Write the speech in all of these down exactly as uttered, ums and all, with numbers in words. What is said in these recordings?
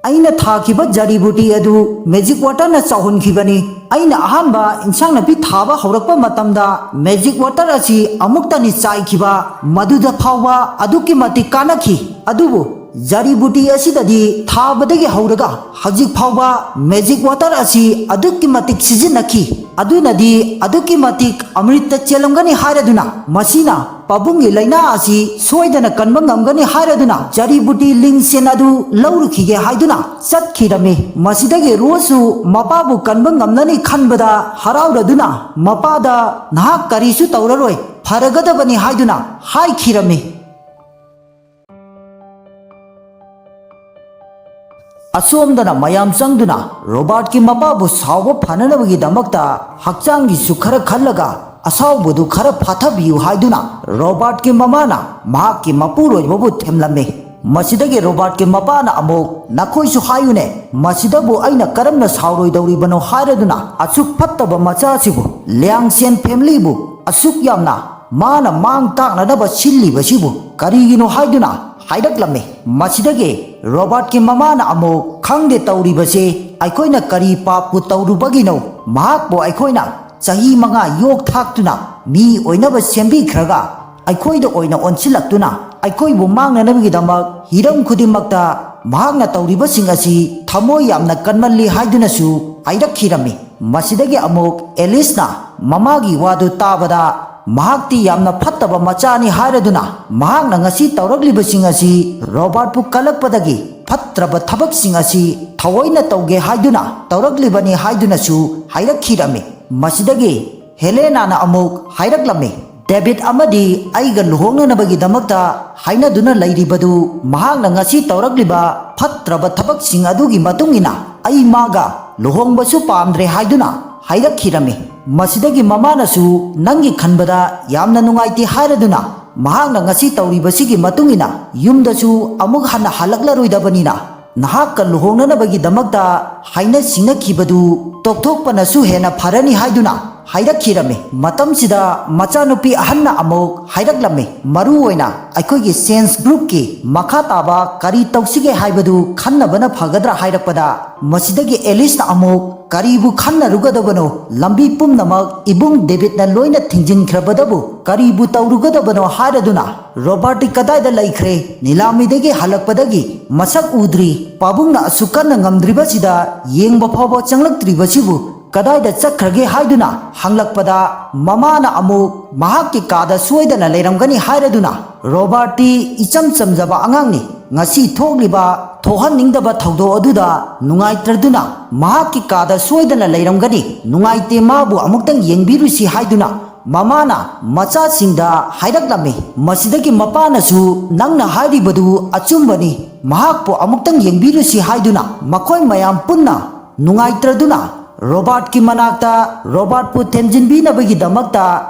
ꯑꯩꯅ ꯊꯥꯈꯤꯕ ꯖꯔꯤꯕꯨꯇꯤ ꯑꯗꯨ ꯃꯦꯖꯤꯛ ꯋꯥꯇꯔꯅ ꯆꯥꯎꯍꯟꯈꯤꯕꯅꯤ꯫ ꯑꯩꯅ ꯑꯍꯥꯟꯕ ꯏꯟꯁꯥꯡ ꯅꯥꯄꯤ ꯊꯥꯕ ꯍꯧꯔꯛꯄ ꯃꯇꯝꯗ ꯃꯦꯖꯤꯛ ꯋꯥꯇꯔ ꯑꯁꯤ ꯑꯃꯨꯛꯇꯅꯤ ꯆꯥꯏꯈꯤꯕ꯫ ꯃꯗꯨꯗ ꯐꯥꯎꯕ ꯑꯗꯨꯛꯀꯤ ꯃꯇꯤꯛ ꯀꯥꯟꯅꯈꯤ꯫ ꯑꯗꯨꯕꯨ ꯖꯔꯤꯕꯨꯇꯤ ꯑꯁꯤꯗꯗꯤ ꯊꯥꯕꯗꯒꯤ ꯍꯧꯔꯒ ꯍꯧꯖꯤꯛ ꯐꯥꯎꯕ ꯃꯦꯖꯤꯛ ꯋꯥꯇꯔ ꯑꯁꯤ ꯑꯗꯨꯛꯀꯤ ꯃꯇꯤꯛ ꯁꯤꯖꯤꯟꯅꯈꯤ꯫ ꯑꯗꯨꯅꯗꯤ ꯑꯗꯨꯛꯀꯤ ꯃꯇꯤꯛ ꯑꯃ꯭ꯔꯤꯠꯇ ꯆꯦꯜꯂꯝꯒꯅꯤ ꯍꯥꯏꯔꯗꯨꯅ, ꯃꯁꯤꯅ ꯄꯥꯕꯨꯡꯒꯤ ꯂꯥꯏꯅꯥ ꯑꯁꯤ ꯁꯣꯏꯗꯅ ꯀꯟꯕ ꯉꯝꯒꯅꯤ ꯍꯥꯏꯔꯗꯨꯅ, ꯖꯔꯤꯕꯨꯇꯤ ꯂꯤꯡꯁꯦꯟ ꯑꯗꯨ ꯂꯧꯔꯨꯈꯤꯒꯦ ꯍꯥꯏꯗꯨꯅ ꯆꯠꯈꯤꯔꯝꯃꯤ꯫ ꯃꯁꯤꯗꯒꯤ ꯔꯣꯁꯁꯨ ꯃꯄꯥꯕꯨ ꯀꯟꯕ ꯉꯝꯂꯅꯤ ꯈꯟꯕꯗ ꯍꯔꯥꯎꯔꯗꯨꯅ, ꯃꯄꯥꯗ "ꯅꯍꯥꯛ ꯀꯔꯤꯁꯨ ꯇꯧꯔꯔꯣꯏ, ꯐꯔꯒꯗꯕꯅꯤ" ꯍꯥꯏꯗꯨꯅ ꯍꯥꯏꯈꯤꯔꯝꯃꯤ꯫ ꯑꯁꯣꯝꯗꯅ ꯃꯌꯥꯝ ꯆꯪꯗꯨꯅ ꯔꯣꯕꯥꯔꯠꯀꯤ ꯃꯄꯥꯕꯨ ꯁꯥꯎꯕ ꯐꯅꯅꯕꯒꯤꯗꯃꯛꯇ ꯍꯛꯆꯥꯡꯒꯤꯁꯨ ꯈꯔ ꯈꯜꯂꯒ ꯑꯁꯥꯎꯕꯗꯨ ꯈꯔ ꯐꯥꯊꯕꯤꯌꯨ ꯍꯥꯏꯗꯨꯅ ꯔꯣꯕꯥꯔꯠꯀꯤ ꯃꯃꯥꯅ ꯃꯍꯥꯛꯀꯤ ꯃꯄꯨꯔꯣꯏꯕꯕꯨ ꯊꯦꯝꯂꯝꯃꯤ꯫ ꯃꯁꯤꯗꯒꯤ ꯔꯣꯕꯥꯔꯠꯀꯤ ꯃꯄꯥꯅ ꯑꯃꯨꯛ, "ꯅꯈꯣꯏꯁꯨ ꯍꯥꯏꯌꯨꯅꯦ, ꯃꯁꯤꯗꯕꯨ ꯑꯩꯅ ꯀꯔꯝꯅ ꯁꯥꯎꯔꯣꯏꯗꯧꯔꯤꯕꯅꯣ ꯍꯥꯏꯔꯗꯨꯅ? ꯑꯁꯨꯛ ꯐꯠꯇꯕ ꯃꯆꯥꯁꯤꯕꯨ, ꯂꯤꯌꯥꯡꯁꯦꯟ ꯐꯦꯃꯤꯂꯤꯕꯨ ꯑꯁꯨꯛ ꯌꯥꯝꯅ ꯃꯥꯅ ꯃꯥꯡ ꯇꯥꯛꯅꯅꯕ ꯁꯤꯜꯂꯤꯕꯁꯤꯕꯨ ꯀꯔꯤꯒꯤꯅꯣ?" ꯍꯥꯏꯗꯨꯅ ꯍꯥꯏꯔꯛꯂꯝꯃꯤ꯫ ꯃꯁꯤꯗꯒꯤ ꯔꯣꯕꯥꯔꯠꯀꯤ ꯃꯃꯥꯅ ꯑꯃꯨꯛ, "ꯈꯪꯗꯦ ꯇꯧꯔꯤꯕꯁꯤ, ꯑꯩꯈꯣꯏꯅ ꯀꯔꯤ ꯄꯥꯞꯄꯨ ꯇꯧꯔꯨꯕꯒꯤꯅꯣ? ꯃꯍꯥꯛꯄꯨ ꯑꯩꯈꯣꯏꯅ ꯆꯍꯤ ꯃꯉꯥ ꯌꯣꯛ ꯊꯥꯛꯇꯨꯅ ꯃꯤ ꯑꯣꯏꯅꯕ ꯁꯦꯝꯕꯤꯈ꯭ꯔꯒ, ꯑꯩꯈꯣꯏꯗ ꯑꯣꯏꯅ ꯑꯣꯟꯁꯤꯜꯂꯛꯇꯨꯅ, ꯑꯩꯈꯣꯏꯕꯨ ꯃꯥꯡꯅꯅꯕꯒꯤꯗꯃꯛ ꯍꯤꯔꯝ ꯈꯨꯗꯤꯡꯃꯛꯇ ꯃꯍꯥꯛꯅ ꯇꯧꯔꯤꯕꯁꯤꯡ ꯑꯁꯤ ꯊꯃꯣꯏ ꯌꯥꯝꯅ ꯀꯟꯃꯜꯂꯤ" ꯍꯥꯏꯗꯨꯅꯁꯨ ꯍꯥꯏꯔꯛꯈꯤꯔꯝꯃꯤ꯫ ꯃꯁꯤꯗꯒꯤ ꯑꯃꯨꯛ ꯑꯦꯂꯤꯁꯅ ꯃꯃꯥꯒꯤ ꯋꯥꯗꯨ ꯇꯥꯕꯗ, ꯃꯍꯥꯛꯇꯤ ꯌꯥꯝꯅ ꯐꯠꯇꯕ ꯃꯆꯥꯅꯤ ꯍꯥꯏꯔꯗꯨꯅ, ꯃꯍꯥꯛꯅ ꯉꯁꯤ ꯇꯧꯔꯛꯂꯤꯕꯁꯤꯡ ꯑꯁꯤ ꯔꯣꯕꯥꯔꯠꯄꯨ ꯀꯜꯂꯛꯄꯗꯒꯤ ꯐꯠꯇ꯭ꯔꯕ ꯊꯕꯛꯁꯤꯡ ꯑꯁꯤ ꯊꯑꯣꯏꯅ ꯇꯧꯒꯦ ꯍꯥꯏꯗꯨꯅ ꯇꯧꯔꯛꯂꯤꯕꯅꯤ ꯍꯥꯏꯗꯨꯅꯁꯨ ꯍꯥꯏꯔꯛꯈꯤꯔꯝꯃꯤ꯫ ꯃꯁꯤꯗꯒꯤ ꯍꯦꯂꯦꯅꯥꯅ ꯑꯃꯨꯛ ꯍꯥꯏꯔꯛꯂꯝꯃꯤ, "ꯗꯦꯕꯤꯠ ꯑꯃꯗꯤ ꯑꯩꯒ ꯂꯨꯍꯣꯡꯅꯅꯕꯒꯤꯗꯃꯛꯇ ꯍꯥꯏꯅꯗꯨꯅ ꯂꯩꯔꯤꯕꯗꯨ, ꯃꯍꯥꯛꯅ ꯉꯁꯤ ꯇꯧꯔꯛꯂꯤꯕ ꯐꯠꯇ꯭ꯔꯕ ꯊꯕꯛꯁꯤꯡ ꯑꯗꯨꯒꯤ ꯃꯇꯨꯡ ꯏꯟꯅ ꯑꯩ ꯃꯥꯒ ꯂꯨꯍꯣꯡꯕꯁꯨ ꯄꯥꯝꯗ꯭ꯔꯦ" ꯍꯥꯏꯗꯨꯅ ꯍꯥꯏꯔꯛꯈꯤꯔꯝꯃꯤ꯫ ꯃꯁꯤꯗꯒꯤ ꯃꯃꯥꯅꯁꯨ, "ꯅꯪꯒꯤ ꯈꯟꯕꯗ ꯌꯥꯝꯅ ꯅꯨꯡꯉꯥꯏꯇꯦ" ꯍꯥꯏꯔꯗꯨꯅ, "ꯃꯍꯥꯛꯅ ꯉꯁꯤ ꯇꯧꯔꯤꯕꯁꯤꯒꯤ ꯃꯇꯨꯡ ꯏꯟꯅ ꯌꯨꯝꯗꯁꯨ ꯑꯃꯨꯛ ꯍꯟꯅ ꯍꯜꯂꯛꯂꯔꯣꯏꯗꯕꯅꯤꯅ, ꯅꯍꯥꯛꯀ ꯂꯨꯍꯣꯡꯅꯅꯕꯒꯤꯗꯃꯛꯇ ꯍꯥꯏꯅ ꯁꯤꯡꯅꯈꯤꯕꯗꯨ ꯇꯣꯛꯊꯣꯛꯄꯅꯁꯨ ꯍꯦꯟꯅ ꯐꯔꯅꯤ" ꯍꯥꯏꯗꯨꯅ ꯍꯥꯏꯔꯛꯈꯤꯔꯝꯃꯤ꯫ ꯃꯇꯝꯁꯤꯗ ꯃꯆꯥꯅꯨꯄꯤ ꯑꯍꯟꯅ ꯑꯃꯨꯛ ꯍꯥꯏꯔꯛꯂꯝꯃꯤ, ꯃꯔꯨ ꯑꯣꯏꯅ ꯑꯩꯈꯣꯏꯒꯤ ꯁꯦꯟꯁ ꯒ꯭ꯔꯨꯞꯀꯤ ꯃꯈꯥ ꯇꯥꯕ ꯀꯔꯤ ꯇꯧꯁꯤꯒꯦ ꯍꯥꯏꯕꯗꯨ ꯈꯟꯅꯕꯅ ꯐꯒꯗ꯭ꯔꯥ ꯍꯥꯏꯔꯛꯄꯗ, ꯃꯁꯤꯗꯒꯤ ꯑꯦꯂꯤꯁꯅ ꯑꯃꯨꯛ ꯀꯔꯤꯕꯨ ꯈꯟꯅꯔꯨꯒꯗꯕꯅꯣ, ꯂꯝꯕꯤ ꯄꯨꯝꯅꯃꯛ ꯏꯕꯨꯡ ꯗꯦꯕꯤꯠꯅ ꯂꯣꯏꯅ ꯊꯤꯡꯖꯤꯟꯈ꯭ꯔꯕꯗꯕꯨ ꯀꯔꯤꯕꯨ ꯇꯧꯔꯨꯒꯗꯕꯅꯣ ꯍꯥꯏꯔꯗꯨꯅ ꯔꯣꯕꯥꯔꯠꯇꯤ ꯀꯗꯥꯏꯗ ꯂꯩꯈ꯭ꯔꯦ? ꯅꯤꯂꯥꯃꯤꯗꯒꯤ ꯍꯜꯂꯛꯄꯗꯒꯤ ꯃꯁꯛ ꯎꯗ꯭ꯔꯤ꯫ ꯄꯥꯕꯨꯡꯅ ꯑꯁꯨꯛ ꯀꯟꯅ ꯉꯝꯗ꯭ꯔꯤꯕꯁꯤꯗ ꯌꯦꯡꯕ ꯐꯥꯎꯕ ꯆꯪꯂꯛꯇ꯭ꯔꯤꯕꯁꯤꯕꯨ ꯀꯗꯥꯏꯗ ꯆꯠꯈ꯭ꯔꯒꯦ ꯍꯥꯏꯗꯨꯅ ꯍꯪꯂꯛꯄꯗ, ꯃꯃꯥꯅ ꯑꯃꯨꯛ ꯃꯍꯥꯛꯀꯤ ꯀꯥꯗ ꯁꯣꯏꯗꯅ ꯂꯩꯔꯝꯒꯅꯤ ꯍꯥꯏꯔꯗꯨꯅ, ꯔꯣꯕꯥꯔꯠꯇꯤ ꯏꯆꯝ ꯆꯝꯖꯕ ꯑꯉꯥꯡꯅꯤ, ꯉꯁꯤ ꯊꯣꯛꯂꯤꯕ ꯊꯣꯛꯍꯟꯅꯤꯡꯗꯕ ꯊꯧꯗꯣꯛ ꯑꯗꯨꯗ ꯅꯨꯡꯉꯥꯏꯇ꯭ꯔꯗꯨꯅ ꯃꯍꯥꯛꯀꯤ ꯀꯥꯗ ꯁꯣꯏꯗꯅ ꯂꯩꯔꯝꯒꯅꯤ, ꯅꯨꯡꯉꯥꯏꯇꯦ, ꯃꯥꯕꯨ ꯑꯃꯨꯛꯇꯪ ꯌꯦꯡꯕꯤꯔꯨꯁꯤ ꯍꯥꯏꯗꯨꯅ ꯃꯃꯥꯅ ꯃꯆꯥꯁꯤꯡꯗ ꯍꯥꯏꯔꯛꯂꯝꯃꯤ꯫ ꯃꯁꯤꯗꯒꯤ ꯃꯄꯥꯅꯁꯨ ꯅꯪꯅ ꯍꯥꯏꯔꯤꯕꯗꯨ ꯑꯆꯨꯝꯕꯅꯤ, ꯃꯍꯥꯛꯄꯨ ꯑꯃꯨꯛꯇꯪ ꯌꯦꯡꯕꯤꯔꯨꯁꯤ ꯍꯥꯏꯗꯨꯅ ꯃꯈꯣꯏ ꯃꯌꯥꯝ ꯄꯨꯟꯅ ꯅꯨꯡꯉꯥꯏꯇ꯭ꯔꯗꯨꯅ ꯔꯣꯕꯥꯔꯠꯀꯤ ꯃꯅꯥꯛꯇ ꯔꯣꯕꯥꯔꯠꯄꯨ ꯊꯦꯝꯖꯤꯟꯕꯤꯅꯕꯒꯤꯗꯃꯛꯇ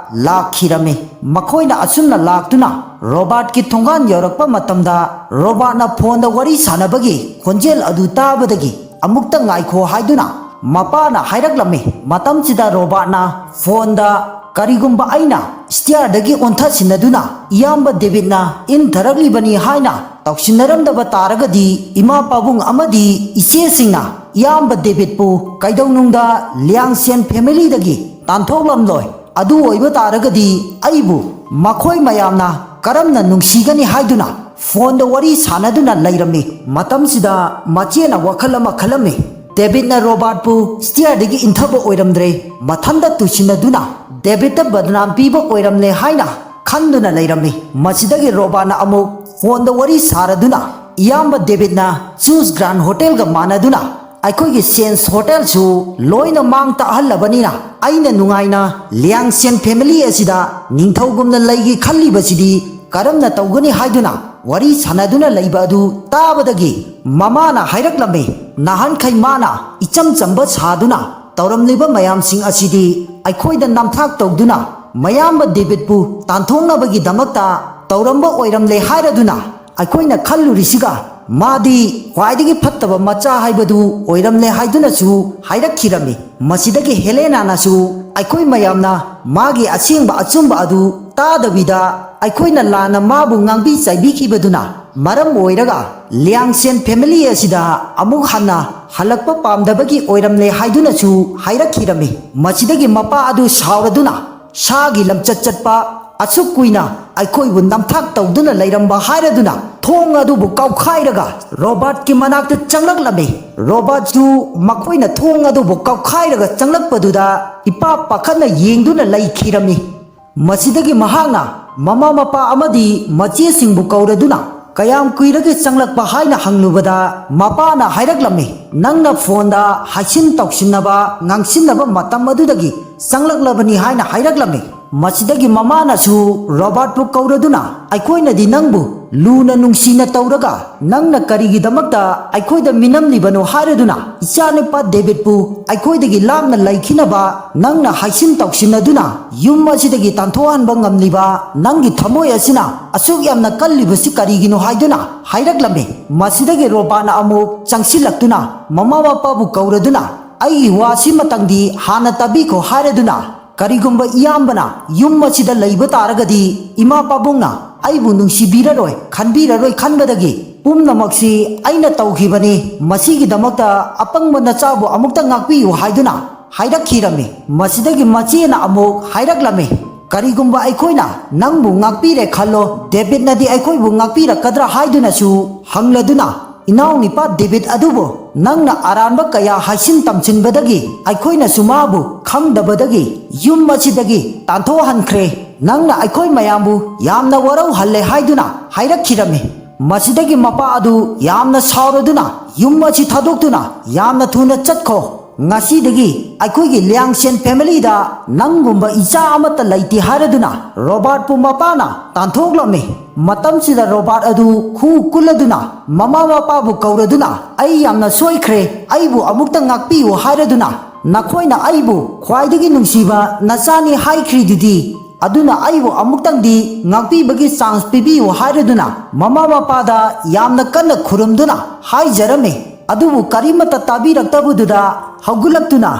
ꯂꯥꯛꯈꯤꯔꯝꯃꯤ꯫ ꯃꯈꯣꯏꯅ ꯑꯁꯨꯝꯅ ꯂꯥꯛꯇꯨꯅ ꯔꯣꯕꯥꯔꯠꯀꯤ ꯊꯣꯡꯒꯥꯟ ꯌꯧꯔꯛꯄ ꯃꯇꯝꯗ ꯔꯣꯕꯥꯔꯠꯅ ꯐꯣꯟꯗ ꯋꯥꯔꯤ ꯁꯥꯟꯅꯕꯒꯤ ꯈꯣꯟꯖꯦꯜ ꯑꯗꯨ ꯇꯥꯕꯗꯒꯤ ꯑꯃꯨꯛꯇ ꯉꯥꯏꯈꯣ ꯍꯥꯏꯗꯨꯅ ꯃꯄꯥꯅ ꯍꯥꯏꯔꯛꯂꯝꯃꯤ꯫ ꯃꯇꯝꯁꯤꯗ ꯔꯣꯕꯥꯔꯠꯅ ꯐꯣꯟꯗ ꯀꯔꯤꯒꯨꯝꯕ ꯑꯩꯅ ꯁ꯭ꯇꯤꯌꯔꯗꯒꯤ ꯑꯣꯟꯊꯁꯤꯟꯅꯗꯨꯅ ꯏꯌꯥꯝꯕ ꯗꯦꯕꯤꯠꯅ ꯏꯟꯊꯔꯛꯂꯤꯕꯅꯤ ꯍꯥꯏꯅ ꯇꯧꯁꯤꯟꯅꯔꯝꯗꯕ ꯇꯥꯔꯒꯗꯤ ꯏꯃꯥ ꯄꯥꯕꯨꯡ ꯑꯃꯗꯤ ꯏꯆꯦꯁꯤꯡꯅ ꯏꯌꯥꯝꯕ ꯗꯦꯕꯤꯠꯄꯨ ꯀꯩꯗꯧꯅꯨꯡꯗ ꯂꯤꯌꯥꯡꯁꯦꯟ ꯐꯦꯃꯤꯂꯤꯗꯒꯤ ꯇꯥꯟꯊꯣꯛꯂꯝꯂꯣꯏ꯫ ꯑꯗꯨ ꯑꯣꯏꯕ ꯇꯥꯔꯒꯗꯤ ꯑꯩꯕꯨ ꯃꯈꯣꯏ ꯃꯌꯥꯝꯅ ꯀꯔꯝꯅ ꯅꯨꯡꯁꯤꯒꯅꯤ ꯍꯥꯏꯗꯨꯅ ꯐꯣꯟꯗ ꯋꯥꯔꯤ ꯁꯥꯟꯅꯗꯨꯅ ꯂꯩꯔꯝꯃꯤ꯫ ꯃꯇꯝꯁꯤꯗ ꯃꯆꯦꯅ ꯋꯥꯈꯜ ꯑꯃ ꯈꯜꯂꯝꯃꯤ꯫ ꯗꯦꯕꯤꯠꯅ ꯔꯣꯕꯥꯔꯠꯄꯨ ꯁ꯭ꯇꯤꯌꯔꯗꯒꯤ ꯏꯟꯊꯕ ꯑꯣꯏꯔꯝꯗ꯭ꯔꯦ, ꯃꯊꯟꯇ ꯇꯨꯁꯤꯟꯅꯗꯨꯅ ꯗꯦꯕꯤꯠꯇ ꯕꯗꯅꯥꯝ ꯄꯤꯕ ꯑꯣꯏꯔꯝꯂꯦ ꯍꯥꯏꯅ ꯈꯟꯗꯨꯅ ꯂꯩꯔꯝꯃꯤ꯫ ꯃꯁꯤꯗꯒꯤ ꯔꯣꯕꯥꯔꯠꯅ ꯑꯃꯨꯛ ꯐꯣꯟꯗ ꯋꯥꯔꯤ ꯁꯥꯔꯗꯨꯅ ꯏꯌꯥꯝꯕ ꯗꯦꯕꯤꯠꯅ ꯆꯨꯁ ꯒ꯭ꯔꯥꯟ ꯍꯣꯇꯦꯜꯒ ꯃꯥꯟꯅꯗꯨꯅ ꯑꯩꯈꯣꯏꯒꯤ ꯁꯦꯟꯁ ꯍꯣꯇꯦꯜꯁꯨ ꯂꯣꯏꯅ ꯃꯥꯡ ꯇꯥꯛꯍꯜꯂꯕꯅꯤꯅ ꯑꯩꯅ ꯅꯨꯡꯉꯥꯏꯅ ꯂꯤꯌꯥꯡꯁꯦꯟ ꯐꯦꯃꯤꯂꯤ ꯑꯁꯤꯗ ꯅꯤꯡꯊꯧꯒꯨꯝꯅ ꯂꯩꯒꯦ ꯈꯜꯂꯤꯕꯁꯤꯗꯤ ꯀꯔꯝꯅ ꯇꯧꯒꯅꯤ ꯍꯥꯏꯗꯨꯅ ꯋꯥꯔꯤ ꯁꯥꯟꯅꯗꯨꯅ ꯂꯩꯕ ꯑꯗꯨ ꯇꯥꯕꯗꯒꯤ ꯃꯃꯥꯅ ꯍꯥꯏꯔꯛꯂꯝꯃꯤ, ꯅꯍꯥꯟꯈꯩ ꯃꯥꯅ ꯏꯆꯝ ꯆꯝꯕ ꯁꯥꯗꯨꯅ ꯇꯧꯔꯝꯂꯤꯕ ꯃꯌꯥꯝꯁꯤꯡ ꯑꯁꯤꯗꯤ ꯑꯩꯈꯣꯏꯗ ꯅꯝꯊꯥꯛ ꯇꯧꯗꯨꯅ ꯃꯌꯥꯝꯕ ꯗꯦꯕꯤꯠꯄꯨ ꯇꯥꯟꯊꯣꯛꯅꯕꯒꯤꯗꯃꯛꯇ ꯇꯧꯔꯝꯕ ꯑꯣꯏꯔꯝꯂꯦ ꯍꯥꯏꯔꯗꯨꯅ ꯑꯩꯈꯣꯏꯅ ꯈꯜꯂꯨꯔꯤꯁꯤꯒ ꯃꯥꯗꯤ ꯈ꯭ꯋꯥꯏꯗꯒꯤ ꯐꯠꯇꯕ ꯃꯆꯥ ꯍꯥꯏꯕꯗꯨ ꯑꯣꯏꯔꯝꯂꯦ ꯍꯥꯏꯗꯨꯅꯁꯨ ꯍꯥꯏꯔꯛꯈꯤꯔꯝꯃꯤ꯫ ꯃꯁꯤꯗꯒꯤ ꯍꯦꯂꯦꯅꯥꯅꯁꯨ ꯑꯩꯈꯣꯏ ꯃꯌꯥꯝꯅ ꯃꯥꯒꯤ ꯑꯁꯦꯡꯕ ꯑꯆꯨꯝꯕ ꯑꯗꯨ ꯇꯥꯗꯕꯤꯗ ꯑꯩꯈꯣꯏꯅ ꯂꯥꯟꯅ ꯃꯥꯕꯨ ꯉꯥꯡꯕꯤ ꯆꯩꯕꯤꯈꯤꯕꯗꯨꯅ ꯃꯔꯝ ꯑꯣꯏꯔꯒ ꯂꯤꯌꯥꯡꯁꯦꯟ ꯐꯦꯃꯤꯂꯤ ꯑꯁꯤꯗ ꯑꯃꯨꯛ ꯍꯟꯅ ꯍꯜꯂꯛꯄ ꯄꯥꯝꯗꯕꯒꯤ ꯑꯣꯏꯔꯝꯂꯦ ꯍꯥꯏꯗꯨꯅꯁꯨ ꯍꯥꯏꯔꯛꯈꯤꯔꯝꯃꯤ꯫ ꯃꯁꯤꯗꯒꯤ ꯃꯄꯥ ꯑꯗꯨ ꯁꯥꯎꯔꯗꯨꯅ ꯁꯥꯒꯤ ꯂꯝꯆꯠ ꯆꯠꯄ ꯑꯁꯨꯛ ꯀꯨꯏꯅ ꯑꯩꯈꯣꯏꯕꯨ ꯅꯝꯊꯥꯛ ꯇꯧꯗꯨꯅ ꯂꯩꯔꯝꯕ ꯍꯥꯏꯔꯗꯨꯅ ꯊꯣꯡ ꯑꯗꯨꯕꯨ ꯀꯥꯎꯈꯥꯏꯔꯒ ꯔꯣꯕꯥꯔꯠꯀꯤ ꯃꯅꯥꯛꯇ ꯆꯪꯂꯛꯂꯝꯃꯤ꯫ ꯔꯣꯕꯥꯔꯠꯁꯨ ꯃꯈꯣꯏꯅ ꯊꯣꯡ ꯑꯗꯨꯕꯨ ꯀꯥꯎꯈꯥꯏꯔꯒ ꯆꯪꯂꯛꯄꯗꯨꯗ ꯏꯄꯥ ꯄꯥꯈꯠꯅ ꯌꯦꯡꯗꯨꯅ ꯂꯩꯈꯤꯔꯝꯃꯤ꯫ ꯃꯁꯤꯗꯒꯤ ꯃꯍꯥꯛꯅ ꯃꯃꯥ ꯃꯄꯥ ꯑꯃꯗꯤ ꯃꯆꯦꯁꯤꯡꯕꯨ ꯀꯧꯔꯗꯨꯅ ꯀꯌꯥꯝ ꯀꯨꯏꯔꯒꯦ ꯆꯪꯂꯛꯄ ꯍꯥꯏꯅ ꯍꯪꯂꯨꯕꯗ ꯃꯄꯥꯅ ꯍꯥꯏꯔꯛꯂꯝꯃꯤ, ꯅꯪꯅ ꯐꯣꯟꯗ ꯍꯥꯏꯁꯤꯟ ꯇꯧꯁꯤꯟꯅꯕ ꯉꯥꯡꯁꯤꯟꯅꯕ ꯃꯇꯝ ꯑꯗꯨꯗꯒꯤ ꯆꯪꯂꯛꯂꯕꯅꯤ ꯍꯥꯏꯅ ꯍꯥꯏꯔꯛꯂꯝꯃꯤ꯫ ꯃꯁꯤꯗꯒꯤ ꯃꯃꯥꯅꯁꯨ ꯔꯣꯕꯥꯔꯠꯄꯨ ꯀꯧꯔꯗꯨꯅ ꯑꯩꯈꯣꯏꯅꯗꯤ ꯅꯪꯕꯨ ꯂꯨꯅ ꯅꯨꯡꯁꯤꯅ ꯇꯧꯔꯒ ꯅꯪꯅ ꯀꯔꯤꯒꯤꯗꯃꯛꯇ ꯑꯩꯈꯣꯏꯗ ꯃꯤꯅꯝꯂꯤꯕꯅꯣ ꯍꯥꯏꯔꯗꯨꯅ ꯏꯆꯥꯅꯨꯄꯥ ꯗꯦꯕꯤꯠꯄꯨ ꯑꯩꯈꯣꯏꯗꯒꯤ ꯂꯥꯞꯅ ꯂꯩꯈꯤꯅꯕ ꯅꯪꯅ ꯍꯥꯏꯁꯤꯟ ꯇꯧꯁꯤꯟꯅꯗꯨꯅ ꯌꯨꯝ ꯑꯁꯤꯗꯒꯤ ꯇꯥꯟꯊꯣꯛꯍꯟꯕ ꯉꯝꯂꯤꯕ ꯅꯪꯒꯤ ꯊꯃꯣꯏ ꯑꯁꯤꯅ ꯑꯁꯨꯛ ꯌꯥꯝꯅ ꯀꯜꯂꯤꯕꯁꯤ ꯀꯔꯤꯒꯤꯅꯣ ꯍꯥꯏꯗꯨꯅ ꯍꯥꯏꯔꯛꯂꯝꯃꯤ꯫ ꯃꯁꯤꯗꯒꯤ ꯔꯣꯕꯥꯔꯠꯅ ꯑꯃꯨꯛ ꯆꯪꯁꯤꯜꯂꯛꯇꯨꯅ ꯃꯃꯥ ꯃꯄꯥꯕꯨ ꯀꯧꯔꯗꯨꯅ ꯑꯩꯒꯤ ꯋꯥꯁꯤꯃꯇꯪꯗꯤ ꯍꯥꯟꯅ ꯇꯥꯕꯤꯈꯣ ꯍꯥꯏꯔꯗꯨꯅ ꯀꯔꯤꯒꯨꯝꯕ ꯏꯌꯥꯝꯕꯅ ꯌꯨꯝ ꯑꯁꯤꯗ ꯂꯩꯕ ꯇꯥꯔꯒꯗꯤ ꯏꯃꯥ ꯄꯥꯕꯨꯡꯅ ꯑꯩꯕꯨ ꯅꯨꯡꯁꯤꯕꯤꯔꯔꯣꯏ, ꯈꯟꯕꯤꯔꯔꯣꯏ ꯈꯟꯕꯗꯒꯤ ꯄꯨꯝꯅꯃꯛꯁꯤ ꯑꯩꯅ ꯇꯧꯈꯤꯕꯅꯤ, ꯃꯁꯤꯒꯤꯗꯃꯛꯇ ꯑꯄꯪꯕ ꯅꯆꯥꯕꯨ ꯑꯃꯨꯛꯇ ꯉꯥꯛꯄꯤꯌꯨ ꯍꯥꯏꯗꯨꯅ ꯍꯥꯏꯔꯛꯈꯤꯔꯝꯃꯤ꯫ ꯃꯁꯤꯗꯒꯤ ꯃꯆꯦꯅ ꯑꯃꯨꯛ ꯍꯥꯏꯔꯛꯂꯝꯃꯤ, ꯀꯔꯤꯒꯨꯝꯕ ꯑꯩꯈꯣꯏꯅ ꯅꯪꯕꯨ ꯉꯥꯛꯄꯤꯔꯦ ꯈꯜꯂꯣ, ꯗꯦꯕꯤꯠꯅꯗꯤ ꯑꯩꯈꯣꯏꯕꯨ ꯉꯥꯛꯄꯤꯔꯛꯀꯗ꯭ꯔꯥ ꯍꯥꯏꯗꯨꯅꯁꯨ ꯍꯪꯂꯗꯨꯅ ꯏꯅꯥꯎꯅꯤꯄꯥ ꯗꯦꯕꯤꯠ ꯑꯗꯨꯕꯨ ꯅꯪꯅ ꯑꯔꯥꯟꯕ ꯀꯌꯥ ꯍꯥꯏꯁꯤꯟ ꯇꯝꯁꯤꯟꯕꯗꯒꯤ ꯑꯩꯈꯣꯏꯅꯁꯨ ꯃꯥꯕꯨ ꯈꯪꯗꯕꯗꯒꯤ ꯌꯨꯝ ꯑꯁꯤꯗꯒꯤ ꯇꯥꯟꯊꯣꯛꯍꯟꯈ꯭ꯔꯦ꯫ ꯅꯪꯅ ꯑꯩꯈꯣꯏ ꯃꯌꯥꯝꯕꯨ ꯌꯥꯝꯅ ꯋꯥꯔꯧꯍꯜꯂꯦ ꯍꯥꯏꯗꯨꯅ ꯍꯥꯏꯔꯛꯈꯤꯔꯝꯃꯤ꯫ ꯃꯁꯤꯗꯒꯤ ꯃꯄꯥ ꯑꯗꯨ ꯌꯥꯝꯅ ꯁꯥꯎꯔꯗꯨꯅ ꯌꯨꯝ ꯑꯁꯤ ꯊꯥꯗꯣꯛꯇꯨꯅ ꯌꯥꯝꯅ ꯊꯨꯅ ꯆꯠꯈꯣ꯫ ꯉꯁꯤꯗꯒꯤ ꯑꯩꯈꯣꯏꯒꯤ ꯂꯤꯌꯥꯡꯁꯦꯟ ꯐꯦꯃꯤꯂꯤꯗ ꯅꯪꯒꯨꯝꯕ ꯏꯆꯥ ꯑꯃꯠꯇ ꯂꯩꯇꯦ ꯍꯥꯏꯔꯗꯨꯅ ꯔꯣꯕꯥꯔꯠꯄꯨ ꯃꯄꯥꯅ ꯇꯥꯟꯊꯣꯛꯂꯝꯃꯤ꯫ ꯃꯇꯝꯁꯤꯗ ꯔꯣꯕꯥꯔꯠ ꯑꯗꯨ ꯈꯨ ꯀꯨꯜꯂꯗꯨꯅ ꯃꯃꯥ ꯃꯄꯥꯕꯨ ꯀꯧꯔꯗꯨꯅ ꯑꯩ ꯌꯥꯝꯅ ꯁꯣꯏꯈ꯭ꯔꯦ, ꯑꯩꯕꯨ ꯑꯃꯨꯛꯇ ꯉꯥꯛꯄꯤꯌꯨ ꯍꯥꯏꯔꯗꯨꯅ ꯅꯈꯣꯏꯅ ꯑꯩꯕꯨ ꯈ꯭ꯋꯥꯏꯗꯒꯤ ꯅꯨꯡꯁꯤꯕ ꯅꯆꯥꯅꯤ ꯍꯥꯏꯈ꯭ꯔꯤꯗꯨꯗꯤ ꯑꯗꯨꯅ ꯑꯩꯕꯨ ꯑꯃꯨꯛꯇꯪꯗꯤ ꯉꯥꯛꯄꯤꯕꯒꯤ ꯆꯥꯟꯁ ꯄꯤꯕꯤꯌꯨ" ꯍꯥꯏꯔꯗꯨꯅ ꯃꯃꯥ ꯃꯄꯥꯗ ꯌꯥꯝꯅ ꯀꯟꯅ ꯈꯨꯔꯨꯝꯗꯨꯅ ꯍꯥꯏꯖꯔꯝꯃꯤ꯫ ꯑꯗꯨꯕꯨ ꯀꯔꯤꯃꯠꯇ ꯇꯥꯕꯤꯔꯛꯇꯕꯗꯨꯗ ꯍꯧꯒꯠꯂꯛꯇꯨꯅ,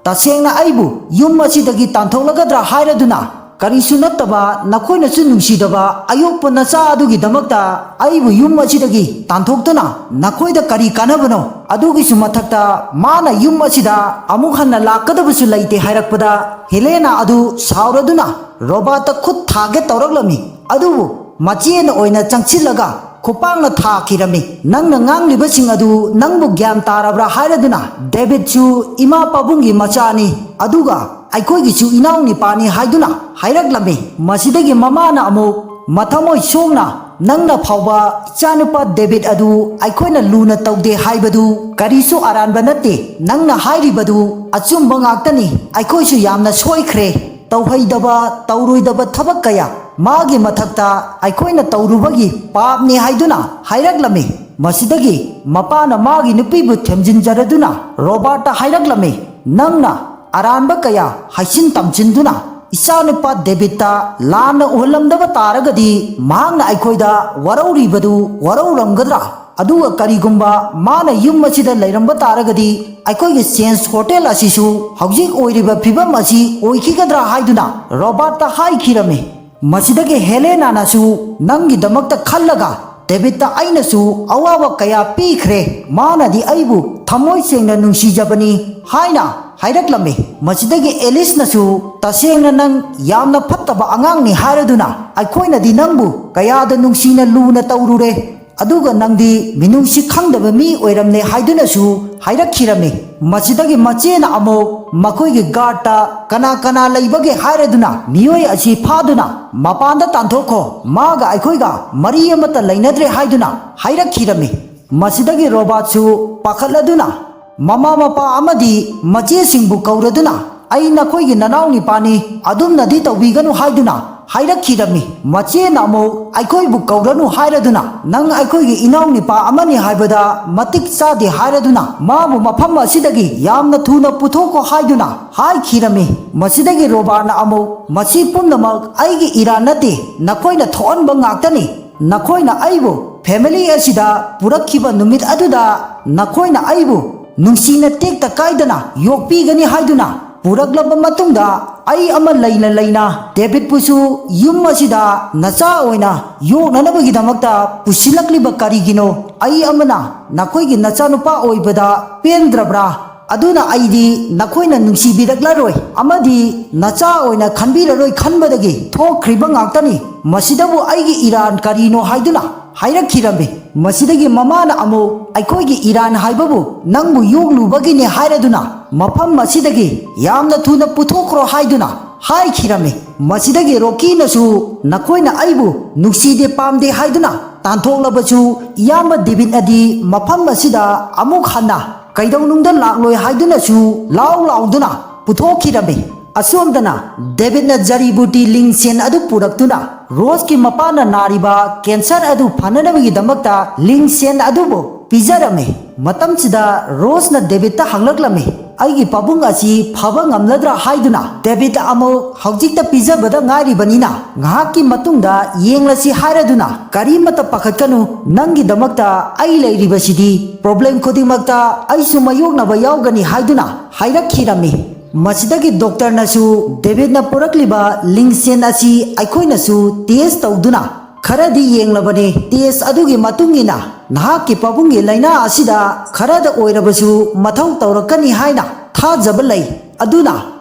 "ꯇꯁꯦꯡꯅ ꯑꯩꯕꯨ ꯌꯨꯝ ꯑꯁꯤꯗꯒꯤ ꯇꯥꯟꯊꯣꯛꯂꯒꯗ꯭ꯔꯥ?" ꯍꯥꯏꯔꯗꯨꯅ, "ꯀꯔꯤꯁꯨ ꯅꯠꯇꯕ ꯅꯈꯣꯏꯅꯁꯨ ꯅꯨꯡꯁꯤꯗꯕ ꯑꯌꯣꯛꯄ ꯅꯆꯥ ꯑꯗꯨꯒꯤꯗꯃꯛꯇ ꯑꯩꯕꯨ ꯌꯨꯝ ꯑꯁꯤꯗꯒꯤ ꯇꯥꯟꯊꯣꯛꯇꯨꯅ ꯅꯈꯣꯏꯗ ꯀꯔꯤ ꯀꯥꯟꯅꯕꯅꯣ? ꯑꯗꯨꯒꯤꯁꯨ ꯃꯊꯛꯇ ꯃꯥꯅ ꯌꯨꯝ ꯑꯁꯤꯗ ꯑꯃꯨꯛ ꯍꯟꯅ ꯂꯥꯛꯀꯗꯕꯁꯨ ꯂꯩꯇꯦ" ꯍꯥꯏꯔꯛꯄꯗ, ꯍꯦꯂꯦꯅꯥ ꯑꯗꯨ ꯁꯥꯎꯔꯗꯨꯅ ꯔꯣꯕꯥꯠꯇ ꯈꯨꯠ ꯊꯥꯒꯦ ꯇꯧꯔꯛꯂꯝꯃꯤ꯫ ꯑꯗꯨꯕꯨ ꯃꯆꯦꯅ ꯑꯣꯏꯅ ꯆꯪꯁꯤꯜꯂꯒ ꯈꯨꯄꯥꯛꯅ ꯊꯥꯈꯤꯔꯝꯃꯤ꯫ "ꯅꯪꯅ ꯉꯥꯡꯂꯤꯕꯁꯤꯡ ꯑꯗꯨ ꯅꯪꯕꯨ ꯒ꯭ꯌꯥꯟ ꯇꯥꯔꯕ꯭ꯔꯥ?" ꯍꯥꯏꯔꯗꯨꯅ ꯗꯦꯕꯤꯠꯁꯨ ꯏꯃꯥ ꯄꯥꯕꯨꯡꯒꯤ ꯃꯆꯥꯅꯤ, ꯑꯗꯨꯒ ꯑꯩꯈꯣꯏꯒꯤꯁꯨ ꯏꯅꯥꯎ ꯅꯤꯄꯥꯅꯤ ꯍꯥꯏꯗꯨꯅ ꯍꯥꯏꯔꯛꯂꯝꯃꯤ꯫ ꯃꯁꯤꯗꯒꯤ ꯃꯃꯥꯅ ꯑꯃꯨꯛ ꯃꯊꯃꯣꯏ ꯁꯣꯛꯅ, "ꯅꯪꯅ ꯐꯥꯎꯕ ꯏꯆꯥꯅꯨꯄꯥ ꯗꯦꯕꯤꯠ ꯑꯗꯨ ꯑꯩꯈꯣꯏꯅ ꯂꯨꯅ ꯇꯧꯗꯦ ꯍꯥꯏꯕꯗꯨ ꯀꯔꯤꯁꯨ ꯑꯔꯥꯟꯕ ꯅꯠꯇꯦ꯫ ꯅꯪꯅ ꯍꯥꯏꯔꯤꯕꯗꯨ ꯑꯆꯨꯝꯕ ꯉꯥꯛꯇꯅꯤ꯫ ꯑꯩꯈꯣꯏꯁꯨ ꯌꯥꯝꯅ ꯁꯣꯏꯈ꯭ꯔꯦ꯫ ꯇꯧꯍꯩꯗꯕ, ꯇꯧꯔꯣꯏꯗꯕ ꯊꯕꯛ ꯀꯌꯥ ꯃꯥꯒꯤ ꯃꯊꯛꯇ ꯑꯩꯈꯣꯏꯅ ꯇꯧꯔꯨꯕꯒꯤ ꯄꯥꯞꯅꯤ" ꯍꯥꯏꯗꯨꯅ ꯍꯥꯏꯔꯛꯂꯝꯃꯤ꯫ ꯃꯁꯤꯗꯒꯤ ꯃꯄꯥꯅ ꯃꯥꯒꯤ ꯅꯨꯄꯤꯕꯨ ꯊꯦꯝꯖꯤꯟꯖꯔꯗꯨꯅ ꯔꯣꯕꯥꯔꯠꯇ ꯍꯥꯏꯔꯛꯂꯝꯃꯤ, "ꯅꯪꯅ ꯑꯔꯥꯟꯕ ꯀꯌꯥ ꯍꯥꯏꯁꯤꯟ ꯇꯝꯁꯤꯟꯗꯨꯅ ꯏꯆꯥꯅꯨꯄꯥ ꯗꯦꯕꯤꯠꯇ ꯂꯥꯟꯅ ꯎꯍꯜꯂꯝꯗꯕ ꯇꯥꯔꯒꯗꯤ, ꯃꯍꯥꯛꯅ ꯑꯩꯈꯣꯏꯗ ꯋꯥꯔꯧꯔꯤꯕꯗꯨ ꯋꯥꯔꯧꯔꯝꯒꯗ꯭ꯔꯥ? ꯑꯗꯨꯒ ꯀꯔꯤꯒꯨꯝꯕ ꯃꯥꯅ ꯌꯨꯝ ꯑꯁꯤꯗ ꯂꯩꯔꯝꯕ ꯇꯥꯔꯒꯗꯤ, ꯑꯩꯈꯣꯏꯒꯤ ꯁꯦꯟꯁ ꯍꯣꯇꯦꯜ ꯑꯁꯤꯁꯨ ꯍꯧꯖꯤꯛ ꯑꯣꯏꯔꯤꯕ ꯐꯤꯕꯝ ꯑꯁꯤ ꯑꯣꯏꯈꯤꯒꯗ꯭ꯔꯥ?" ꯍꯥꯏꯗꯨꯅ ꯔꯣꯕꯥꯔꯠꯇ ꯍꯥꯏꯈꯤꯔꯝꯃꯤ꯫ ꯃꯁꯤꯗꯒꯤ ꯍꯦꯂꯦꯅꯥꯅꯁꯨ, "ꯅꯪꯒꯤꯗꯃꯛꯇ ꯈꯜꯂꯒ ꯗꯦꯕꯤꯠꯇ ꯑꯩꯅꯁꯨ ꯑꯋꯥꯕ ꯀꯌꯥ ꯄꯤꯈ꯭ꯔꯦ꯫ ꯃꯥꯅꯗꯤ ꯑꯩꯕꯨ ꯊꯃꯣꯏ ꯁꯦꯡꯅ ꯅꯨꯡꯁꯤꯖꯕꯅꯤ" ꯍꯥꯏꯅ ꯍꯥꯏꯔꯛꯂꯝꯃꯤ꯫ ꯃꯁꯤꯗꯒꯤ ꯑꯦꯂꯤꯁꯅꯁꯨ, "ꯇꯁꯦꯡꯅ ꯅꯪ ꯌꯥꯝꯅ ꯐꯠꯇꯕ ꯑꯉꯥꯡꯅꯤ ꯍꯥꯏꯔꯗꯨꯅ ꯑꯩꯈꯣꯏꯅꯗꯤ ꯅꯪꯕꯨ ꯀꯌꯥꯗ ꯅꯨꯡꯁꯤꯅ ꯂꯨꯅ ꯇꯧꯔꯨꯔꯦ, ꯑꯗꯨꯒ ꯅꯪꯗꯤ ꯃꯤꯅꯨꯡꯁꯤ ꯈꯪꯗꯕ ꯃꯤ ꯑꯣꯏꯔꯝꯂꯦ" ꯍꯥꯏꯗꯨꯅꯁꯨ ꯍꯥꯏꯔꯛꯈꯤꯔꯝꯃꯤ꯫ ꯃꯁꯤꯗꯒꯤ ꯃꯆꯦꯅ ꯑꯃꯨꯛ ꯃꯈꯣꯏꯒꯤ ꯒꯥꯔꯗꯇ ꯀꯅꯥ ꯀꯅꯥ ꯂꯩꯕꯒꯦ ꯍꯥꯏꯔꯗꯨꯅ ꯃꯤꯑꯣꯏ ꯑꯁꯤ ꯐꯥꯗꯨꯅ ꯃꯄꯥꯟꯗ ꯇꯥꯟꯊꯣꯛꯈꯣ, ꯃꯥꯒ ꯑꯩꯈꯣꯏꯒ ꯃꯔꯤ ꯑꯃꯠꯇ ꯂꯩꯅꯗ꯭ꯔꯦ ꯍꯥꯏꯗꯨꯅ ꯍꯥꯏꯔꯛꯈꯤꯔꯝꯃꯤ꯫ ꯃꯁꯤꯗꯒꯤ ꯔꯣꯕꯥꯔꯠꯁꯨ ꯄꯥꯈꯠꯂꯗꯨꯅ, "ꯃꯃꯥ ꯃꯄꯥ ꯑꯃꯗꯤ ꯃꯆꯦꯁꯤꯡꯕꯨ ꯀꯧꯔꯗꯨꯅ, 'ꯑꯩ ꯅꯈꯣꯏꯒꯤ ꯅꯅꯥꯎ ꯅꯤꯄꯥꯅꯤ, ꯑꯗꯨꯝꯅꯗꯤ ꯇꯧꯕꯤꯒꯅꯨ' ꯍꯥꯏꯗꯨꯅ ꯍꯥꯏꯔꯛꯈꯤꯔꯝꯃꯤ꯫ ꯃꯆꯦꯅ ꯑꯃꯨꯛ ꯑꯩꯈꯣꯏꯕꯨ ꯀꯧꯔꯅꯨ ꯍꯥꯏꯔꯗꯨꯅ, ꯅꯪ ꯑꯩꯈꯣꯏꯒꯤ ꯏꯅꯥꯎꯅꯤꯄꯥ ꯑꯃꯅꯤ ꯍꯥꯏꯕꯗ ꯃꯇꯤꯛ ꯆꯥꯗꯦ ꯍꯥꯏꯔꯗꯨꯅ, ꯃꯥꯕꯨ ꯃꯐꯝ ꯑꯁꯤꯗꯒꯤ ꯌꯥꯝꯅ ꯊꯨꯅ ꯄꯨꯊꯣꯛꯈꯣ ꯍꯥꯏꯗꯨꯅ ꯍꯥꯏꯈꯤꯔꯝꯃꯤ꯫ ꯃꯁꯤꯗꯒꯤ ꯔꯣꯕꯥꯔꯠꯅ ꯑꯃꯨꯛ, ꯃꯁꯤ ꯄꯨꯝꯅꯃꯛ ꯑꯩꯒꯤ ꯏꯔꯥꯟ ꯅꯠꯇꯦ, ꯅꯈꯣꯏꯅ ꯊꯣꯛꯍꯟꯕ ꯉꯥꯛꯇꯅꯤ꯫ ꯅꯈꯣꯏꯅ ꯑꯩꯕꯨ ꯐꯦꯃꯤꯂꯤ ꯑꯁꯤꯗ ꯄꯨꯔꯛꯈꯤꯕ ꯅꯨꯃꯤꯠ ꯑꯗꯨꯗ ꯅꯈꯣꯏꯅ ꯑꯩꯕꯨ ꯅꯨꯡꯁꯤꯅ ꯇꯦꯛꯇ ꯀꯥꯏꯗꯅ ꯌꯣꯛꯄꯤꯒꯅꯤ ꯍꯥꯏꯗꯨꯅ ꯄꯨꯔꯛꯂꯕ ꯃꯇꯨꯡꯗ, ꯑꯩ ꯑꯃ ꯂꯩꯅ ꯂꯩꯅ ꯗꯦꯕꯤꯠꯄꯨꯁꯨ ꯌꯨꯝ ꯑꯁꯤꯗ ꯅꯆꯥ ꯑꯣꯏꯅ ꯌꯣꯛꯅꯅꯕꯒꯤꯗꯃꯛꯇ ꯄꯨꯁꯤꯜꯂꯛꯂꯤꯕ ꯀꯔꯤꯒꯤꯅꯣ? ꯑꯩ ꯑꯃꯅ ꯅꯈꯣꯏꯒꯤ ꯅꯆꯥꯅꯨꯄꯥ ꯑꯣꯏꯕꯗ ꯄꯦꯟꯗ꯭ꯔꯕ꯭ꯔꯥ? ꯑꯗꯨꯅ ꯑꯩꯗꯤ ꯅꯈꯣꯏꯅ ꯅꯨꯡꯁꯤꯕꯤꯔꯛꯂꯔꯣꯏ ꯑꯃꯗꯤ ꯅꯆꯥ ꯑꯣꯏꯅ ꯈꯟꯕꯤꯔꯔꯣꯏ ꯈꯟꯕꯗꯒꯤ ꯊꯣꯛꯈ꯭ꯔꯤꯕ ꯉꯥꯛꯇꯅꯤ꯫ ꯃꯁꯤꯗꯕꯨ ꯑꯩꯒꯤ ꯏꯔꯥꯟ ꯀꯔꯤꯅꯣ ꯍꯥꯏꯗꯨꯅ ꯍꯥꯏꯔꯛꯈꯤꯔꯝꯃꯤ꯫ ꯃꯁꯤꯗꯒꯤ ꯃꯃꯥꯅ ꯑꯃꯨꯛ, ꯑꯩꯈꯣꯏꯒꯤ ꯏꯔꯥꯟ ꯍꯥꯏꯕꯕꯨ ꯅꯪꯕꯨ ꯌꯣꯛꯂꯨꯕꯒꯤꯅꯤ ꯍꯥꯏꯔꯗꯨꯅ, ꯃꯐꯝ ꯑꯁꯤꯗꯒꯤ ꯌꯥꯝꯅ ꯊꯨꯅ ꯄꯨꯊꯣꯛꯈ꯭ꯔꯣ ꯍꯥꯏꯗꯨꯅ ꯍꯥꯏꯈꯤꯔꯝꯃꯤ꯫ ꯃꯁꯤꯗꯒꯤ ꯔꯣꯀꯤꯅꯁꯨ, ꯅꯈꯣꯏꯅ ꯑꯩꯕꯨ ꯅꯨꯡꯁꯤꯗꯦ ꯄꯥꯝꯗꯦ ꯍꯥꯏꯗꯨꯅ ꯇꯥꯟꯊꯣꯛꯂꯕꯁꯨ, ꯏꯌꯥꯝꯕ ꯗꯦꯕꯤꯠꯅꯗꯤ ꯃꯐꯝ ꯑꯁꯤꯗ ꯑꯃꯨꯛ ꯍꯟꯅ ꯀꯩꯗꯧꯅꯨꯡꯗ ꯂꯥꯛꯂꯣꯏ ꯍꯥꯏꯗꯨꯅꯁꯨ ꯂꯥꯎ ꯂꯥꯎꯗꯨꯅ ꯄꯨꯊꯣꯛꯈꯤꯔꯝꯃꯤ꯫ ꯑꯁꯣꯝꯗꯅ ꯗꯦꯕꯤꯠꯅ ꯖꯔꯤꯕꯨꯇꯤ ꯂꯤꯡꯁꯦꯟ ꯑꯗꯨ ꯄꯨꯔꯛꯇꯨꯅ ꯔꯣꯁꯀꯤ ꯃꯄꯥꯅ ꯅꯥꯔꯤꯕ ꯀꯦꯟꯁꯔ ꯑꯗꯨ ꯐꯅꯅꯕꯒꯤꯗꯃꯛꯇ ꯂꯤꯡꯁꯦꯟ ꯑꯗꯨꯕꯨ ꯄꯤꯖꯔꯝꯃꯤ꯫ ꯃꯇꯝꯁꯤꯗ ꯔꯣꯁꯅ ꯗꯦꯕꯤꯠꯇ ꯍꯪꯂꯛꯂꯝꯃꯤ, "ꯑꯩꯒꯤ ꯄꯥꯕꯨꯡ ꯑꯁꯤ ꯐꯕ ꯉꯝꯂꯗ꯭ꯔꯥ?" ꯍꯥꯏꯗꯨꯅ꯫ ꯗꯦꯕꯤꯠ ꯑꯃꯨꯛ, "ꯍꯧꯖꯤꯛꯇ ꯄꯤꯖꯕꯗ ꯉꯥꯏꯔꯤꯕꯅꯤꯅ ꯉꯥꯏꯍꯥꯛꯀꯤ ꯃꯇꯨꯡꯗ ꯌꯦꯡꯂꯁꯤ ꯍꯥꯏꯔꯗꯨꯅ, ꯀꯔꯤꯃꯠꯇ ꯄꯥꯈꯠꯀꯅꯨ, ꯅꯪꯒꯤꯗꯃꯛꯇ ꯑꯩ ꯂꯩꯔꯤꯕꯁꯤꯗꯤ, ꯄ꯭ꯔꯣꯕ꯭ꯂꯦꯝ ꯈꯨꯗꯤꯡꯃꯛꯇ ꯑꯩꯁꯨ ꯃꯥꯌꯣꯛꯅꯕ ꯌꯥꯎꯒꯅꯤ" ꯍꯥꯏꯗꯨꯅ ꯍꯥꯏꯔꯛꯈꯤꯔꯝꯃꯤ꯫ ꯃꯁꯤꯗꯒꯤ ꯗꯣꯛꯇꯔꯅꯁꯨ ꯗꯦꯕꯤꯠꯅ ꯄꯨꯔꯛꯂꯤꯕ ꯂꯤꯡꯁꯦꯟ ꯑꯁꯤ ꯑꯩꯈꯣꯏꯅꯁꯨ ꯇꯦꯁ ꯇꯧꯗꯨꯅ ꯈꯔꯗꯤ ꯌꯦꯡꯂꯕꯅꯤ꯫ ꯇꯦꯁ ꯑꯗꯨꯒꯤ ꯃꯇꯨꯡ ꯏꯟꯅ ꯅꯍꯥꯛꯀꯤ ꯄꯥꯕꯨꯡꯒꯤ ꯂꯥꯏꯅꯥ ꯑꯁꯤꯗ ꯈꯔꯗ ꯑꯣꯏꯔꯕꯁꯨ ꯃꯊꯧ ꯇꯧꯔꯛꯀꯅꯤ ꯍꯥꯏꯅ ꯊꯥꯖꯕ ꯂꯩ꯫ ꯑꯗꯨꯅ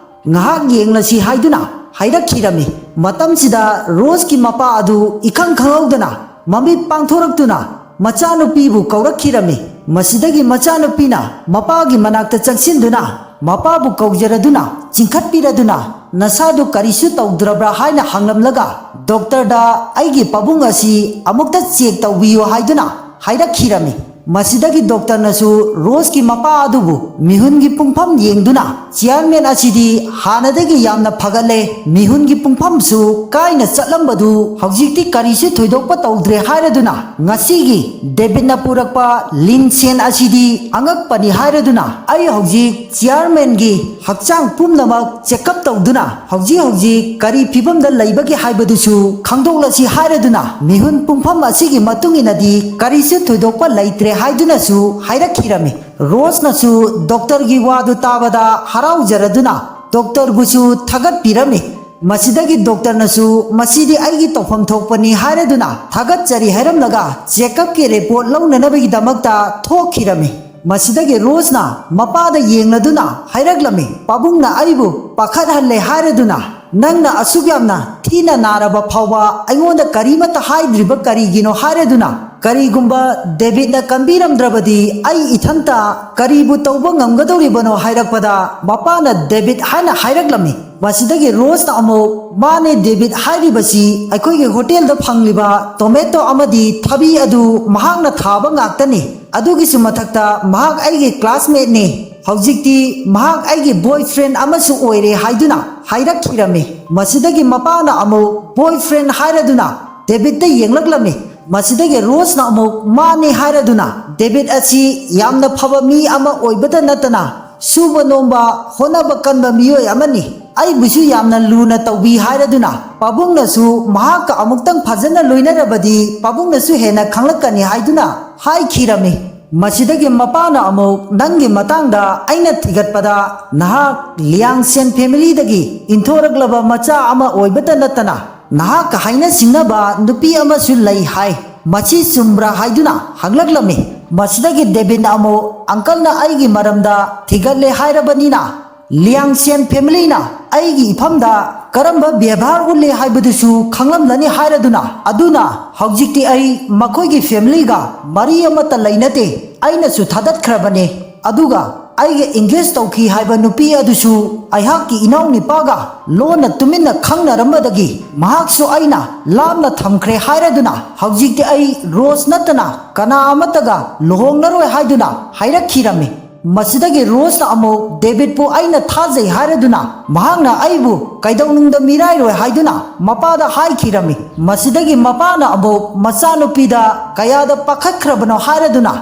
ꯉꯥꯏꯍꯥꯛ ꯌꯦꯡꯂꯁꯤ ꯍꯥꯏꯗꯨꯅ ꯍꯥꯏꯔꯛꯈꯤꯔꯝꯃꯤ꯫ ꯃꯇꯝꯁꯤꯗ ꯔꯣꯁꯀꯤ ꯃꯄꯥ ꯑꯗꯨ ꯏꯈꯪ ꯈꯪꯍꯧꯗꯅ ꯃꯃꯤꯠ ꯄꯥꯡꯊꯣꯔꯛꯇꯨꯅ ꯃꯆꯥꯅꯨꯄꯤꯕꯨ ꯀꯧꯔꯛꯈꯤꯔꯝꯃꯤ꯫ ꯃꯁꯤꯗꯒꯤ ꯃꯆꯥꯅꯨꯄꯤꯅ ꯃꯄꯥꯒꯤ ꯃꯅꯥꯛꯇ ꯆꯪꯁꯤꯟꯗꯨꯅ ꯃꯄꯥꯕꯨ ꯀꯧꯖꯔꯗꯨꯅ ꯆꯤꯡꯈꯠꯄꯤꯔꯗꯨꯅ, "ꯅꯁꯥꯗꯨ ꯀꯔꯤꯁꯨ ꯇꯧꯗ꯭ꯔꯕ꯭ꯔꯥ?" ꯍꯥꯏꯅ ꯍꯪꯂꯝꯂꯒ, ꯗꯣꯛꯇꯔꯗ "ꯑꯩꯒꯤ ꯄꯥꯕꯨꯡ ꯑꯁꯤ ꯑꯃꯨꯛꯇ ꯆꯦꯛ ꯇꯧꯕꯤꯌꯨ" ꯍꯥꯏꯗꯨꯅ ꯍꯥꯏꯔꯛꯈꯤꯔꯝꯃꯤ꯫ ꯃꯁꯤꯗꯒꯤ ꯗꯣꯛꯇꯔꯅꯁꯨ ꯔꯣꯁꯀꯤ ꯃꯄꯥ ꯑꯗꯨꯕꯨ ꯃꯤꯍꯨꯟꯒꯤ ꯄꯨꯡꯐꯝ ꯌꯦꯡꯗꯨꯅ, "ꯆꯤꯌꯥꯔꯃꯦꯟ ꯑꯁꯤꯗꯤ ꯍꯥꯟꯅꯗꯒꯤ ꯌꯥꯝꯅ ꯐꯒꯠꯂꯦ, ꯃꯤꯍꯨꯟꯒꯤ ꯄꯨꯡꯐꯝꯁꯨ ꯀꯥꯏꯅ ꯆꯠꯂꯝꯕꯗꯨ ꯍꯧꯖꯤꯛꯇꯤ ꯀꯔꯤꯁꯨ ꯊꯣꯏꯗꯣꯛꯄ ꯇꯧꯗ꯭ꯔꯦ" ꯍꯥꯏꯔꯗꯨꯅ, "ꯉꯁꯤꯒꯤ ꯗꯦꯕꯤꯠꯅ ꯄꯨꯔꯛꯄ ꯂꯤꯟꯁꯦꯟ ꯑꯁꯤꯗꯤ ꯑꯉꯛꯄꯅꯤ" ꯍꯥꯏꯔꯗꯨꯅ, "ꯑꯩ ꯍꯧꯖꯤꯛ ꯆꯤꯌꯥꯔꯃꯦꯟꯒꯤ ꯍꯛꯆꯥꯡ ꯄꯨꯝꯅꯃꯛ ꯆꯦꯛꯑꯞ ꯇꯧꯗꯨꯅ ꯍꯧꯖꯤꯛ ꯍꯧꯖꯤꯛ ꯀꯔꯤ ꯐꯤꯕꯝꯗ ꯂꯩꯕꯒꯦ ꯍꯥꯏꯕꯗꯨꯁꯨ ꯈꯪꯗꯣꯛꯂꯁꯤ" ꯍꯥꯏꯔꯗꯨꯅ, ꯃꯤꯍꯨꯟ ꯄꯨꯡꯐꯝ ꯑꯁꯤꯒꯤ ꯃꯇꯨꯡ ꯏꯟꯅꯗꯤ ꯀꯔꯤꯁꯨ ꯊꯣꯏꯗꯣꯛꯄ ꯂꯩꯇ꯭ꯔꯦ ꯍꯥꯏꯗꯨꯅꯁꯨ ꯍꯥꯏꯔꯛꯈꯤꯔꯝꯃꯤ꯫ ꯔꯣꯁꯅꯁꯨ ꯗꯣꯛꯇꯔꯒꯤ ꯋꯥꯗꯨ ꯇꯥꯕꯗ ꯍꯔꯥꯎꯖꯔꯗꯨꯅ ꯗꯣꯛꯇꯔꯕꯨꯁꯨ ꯊꯥꯒꯠꯄꯤꯔꯝꯃꯤ꯫ ꯃꯁꯤꯗꯒꯤ ꯗꯣꯛꯇꯔꯅꯁꯨ, "ꯃꯁꯤꯗꯤ ꯑꯩꯒꯤ ꯇꯧꯐꯝ ꯊꯣꯛꯄꯅꯤ" ꯍꯥꯏꯔꯗꯨꯅ ꯊꯥꯒꯠꯆꯔꯤ ꯍꯥꯏꯔꯝꯂꯒ ꯆꯦꯛꯑꯞꯀꯤ ꯔꯤꯄꯣꯔꯠ ꯂꯧꯅꯅꯕꯒꯤꯗꯃꯛꯇ ꯊꯣꯛꯈꯤꯔꯝꯃꯤ꯫ ꯃꯁꯤꯗꯒꯤ ꯔꯣꯁꯅ ꯃꯄꯥꯗ ꯌꯦꯡꯂꯗꯨꯅ ꯍꯥꯏꯔꯛꯂꯝꯃꯤ, "ꯄꯥꯕꯨꯡꯅ ꯑꯩꯕꯨ ꯄꯥꯈꯠꯍꯜꯂꯦ ꯍꯥꯏꯔꯗꯨꯅ, ꯅꯪꯅ ꯑꯁꯨꯛ ꯌꯥꯝꯅ ꯊꯤꯅ ꯅꯥꯔꯕ ꯐꯥꯎꯕ ꯑꯩꯉꯣꯟꯗ ꯀꯔꯤꯃꯠꯇ ꯍꯥꯏꯗ꯭ꯔꯤꯕ ꯀꯔꯤꯒꯤꯅꯣ?" ꯍꯥꯏꯔꯗꯨꯅ, ꯀꯔꯤꯒꯨꯝꯕ ꯗꯦꯕꯤꯠꯅ ꯀꯟꯕꯤꯔꯝꯗ꯭ꯔꯕꯗꯤ ꯑꯩ ꯏꯊꯟꯇ ꯀꯔꯤꯕꯨ ꯇꯧꯕ ꯉꯝꯒꯗꯧꯔꯤꯕꯅꯣ ꯍꯥꯏꯔꯛꯄꯗ, ꯃꯄꯥꯅ "ꯗꯦꯕꯤꯠ" ꯍꯥꯏꯅ ꯍꯥꯏꯔꯛꯂꯝꯃꯤ꯫ ꯃꯁꯤꯗꯒꯤ ꯔꯣꯁꯅ ꯑꯃꯨꯛ, "ꯃꯥꯅꯦ, ꯗꯦꯕꯤꯠ ꯍꯥꯏꯔꯤꯕꯁꯤ ꯑꯩꯈꯣꯏꯒꯤ ꯍꯣꯇꯦꯜꯗ ꯐꯪꯂꯤꯕ ꯇꯣꯃꯦꯇꯣ ꯑꯃꯗꯤ ꯊꯕꯤ ꯑꯗꯨ ꯃꯍꯥꯛꯅ ꯊꯥꯕ ꯉꯥꯛꯇꯅꯤ꯫ ꯑꯗꯨꯒꯤꯁꯨ ꯃꯊꯛꯇ ꯃꯍꯥꯛ ꯑꯩꯒꯤ ꯀ꯭ꯂꯥꯁꯃꯦꯠꯅꯤ꯫ ꯍꯧꯖꯤꯛꯇꯤ ꯃꯍꯥꯛ ꯑꯩꯒꯤ ꯕꯣꯏ ꯐ꯭ꯔꯦꯟ ꯑꯃꯁꯨ ꯑꯣꯏꯔꯦ" ꯍꯥꯏꯗꯨꯅ ꯍꯥꯏꯔꯛꯈꯤꯔꯝꯃꯤ꯫ ꯃꯁꯤꯗꯒꯤ ꯃꯄꯥꯅ ꯑꯃꯨꯛ "ꯕꯣꯏ ꯐ꯭ꯔꯦꯟ" ꯍꯥꯏꯔꯗꯨꯅ ꯗꯦꯕꯤꯠꯇ ꯌꯦꯡꯂꯛꯂꯝꯃꯤ꯫ ꯃꯁꯤꯗꯒꯤ ꯔꯣꯁꯅ ꯑꯃꯨꯛ "ꯃꯥꯅꯤ" ꯍꯥꯏꯔꯗꯨꯅ, "ꯗꯦꯕꯤꯠ ꯑꯁꯤ ꯌꯥꯝꯅ ꯐꯕ ꯃꯤ ꯑꯃ ꯑꯣꯏꯕꯇ ꯅꯠꯇꯅ ꯁꯨꯕ ꯅꯣꯝꯕ, ꯍꯣꯠꯅꯕ ꯀꯟꯕ ꯃꯤꯑꯣꯏ ꯑꯃꯅꯤ꯫ ꯑꯩꯕꯨꯁꯨ ꯌꯥꯝꯅ ꯂꯨꯅ ꯇꯧꯕꯤ" ꯍꯥꯏꯔꯗꯨꯅ, ꯄꯥꯕꯨꯡꯅꯁꯨ ꯃꯍꯥꯛꯀ ꯑꯃꯨꯛꯇꯪ ꯐꯖꯅ ꯂꯣꯏꯅꯔꯕꯗꯤ ꯄꯥꯕꯨꯡꯅꯁꯨ ꯍꯦꯟꯅ ꯈꯪꯂꯛꯀꯅꯤ ꯍꯥꯏꯗꯨꯅ ꯍꯥꯏꯈꯤꯔꯝꯃꯤ꯫ ꯃꯁꯤꯗꯒꯤ ꯃꯄꯥꯅ ꯑꯃꯨꯛ, "ꯅꯪꯒꯤ ꯃꯇꯥꯡꯗ ꯑꯩꯅ ꯊꯤꯒꯠꯄꯗ ꯅꯍꯥꯛ ꯂꯤꯌꯥꯡꯁꯦꯟ ꯐꯦꯃꯤꯂꯤꯗꯒꯤ ꯏꯟꯊꯣꯔꯛꯂꯕ ꯃꯆꯥ ꯑꯃ ꯑꯣꯏꯕꯇ ꯅꯠꯇꯅ ꯅꯍꯥꯛꯀ ꯍꯥꯏꯅ ꯁꯤꯡꯅꯕ ꯅꯨꯄꯤ ꯑꯃꯁꯨ ꯂꯩ ꯍꯥꯏ꯫ ꯃꯁꯤ ꯆꯨꯝꯕ꯭ꯔꯥ?" ꯍꯥꯏꯗꯨꯅ ꯍꯪꯂꯛꯂꯝꯃꯤ꯫ ꯃꯁꯤꯗꯒꯤ ꯗꯦꯕꯤꯠꯅ ꯑꯃꯨꯛ, "ꯑꯪꯀꯜꯅ ꯑꯩꯒꯤ ꯃꯔꯝꯗ ꯊꯤꯒꯠꯂꯦ ꯍꯥꯏꯔꯕꯅꯤꯅ ꯂꯤꯌꯥꯡꯁꯦꯟ ꯐꯦꯃꯤꯂꯤꯅ ꯑꯩꯒꯤ ꯏꯐꯝꯗ ꯀꯔꯝꯕ ꯕꯦꯕꯥꯔ ꯎꯠꯂꯤ ꯍꯥꯏꯕꯗꯨꯁꯨ ꯈꯪꯂꯝꯂꯅꯤ" ꯍꯥꯏꯔꯗꯨꯅ, "ꯑꯗꯨꯅ ꯍꯧꯖꯤꯛꯇꯤ ꯑꯩ ꯃꯈꯣꯏꯒꯤ ꯐꯦꯃꯤꯂꯤꯒ ꯃꯔꯤ ꯑꯃꯠꯇ ꯂꯩꯅꯗꯦ꯫ ꯑꯩꯅꯁꯨ ꯊꯥꯗꯠꯈ꯭ꯔꯕꯅꯦ꯫ ꯑꯗꯨꯒ ꯑꯩꯒ engage ꯇꯧꯈꯤ ꯍꯥꯏꯕ ꯅꯨꯄꯤ ꯑꯗꯨꯁꯨ ꯑꯩꯍꯥꯛꯀꯤ ꯏꯅꯥꯎꯅꯤꯄꯥꯒ ꯂꯣꯟꯅ ꯇꯨꯃꯤꯟꯅ ꯈꯪꯅꯔꯝꯕꯗꯒꯤ ꯃꯍꯥꯛꯁꯨ ꯑꯩꯅ ꯂꯥꯞꯅ ꯊꯝꯈ꯭ꯔꯦ ꯍꯥꯏꯔꯗꯨꯅ ꯍꯧꯖꯤꯛꯇꯤ ꯑꯩ ꯔꯣꯁ ꯅꯠꯇꯅ ꯀꯅꯥ ꯑꯃꯠꯇꯒ ꯂꯨꯍꯣꯡꯂꯔꯣꯏ ꯍꯥꯏꯗꯨꯅ ꯍꯥꯏꯔꯛꯈꯤꯔꯝꯃꯤ꯫ ꯃꯁꯤꯗꯒꯤ ꯔꯣꯁꯅ ꯑꯃꯨꯛ ꯗꯦꯕꯤꯠꯄꯨ ꯑꯩꯅ ꯊꯥꯖꯩ ꯍꯥꯏꯔꯗꯨꯅ ꯃꯍꯥꯛꯅ ꯑꯩꯕꯨ ꯀꯩꯗꯧꯅꯨꯡꯗ ꯃꯤꯔꯥꯏꯔꯣꯏ ꯍꯥꯏꯗꯨꯅ ꯃꯄꯥꯗ ꯍꯥꯏꯈꯤꯔꯝꯃꯤ꯫ ꯃꯁꯤꯗꯒꯤ ꯃꯄꯥꯅ ꯑꯃꯨꯛ ꯃꯆꯥꯅꯨꯄꯤꯗ ꯀꯌꯥꯗ ꯄꯥꯈꯠꯈ꯭ꯔꯕꯅꯣ ꯍꯥꯏꯔꯗꯨꯅ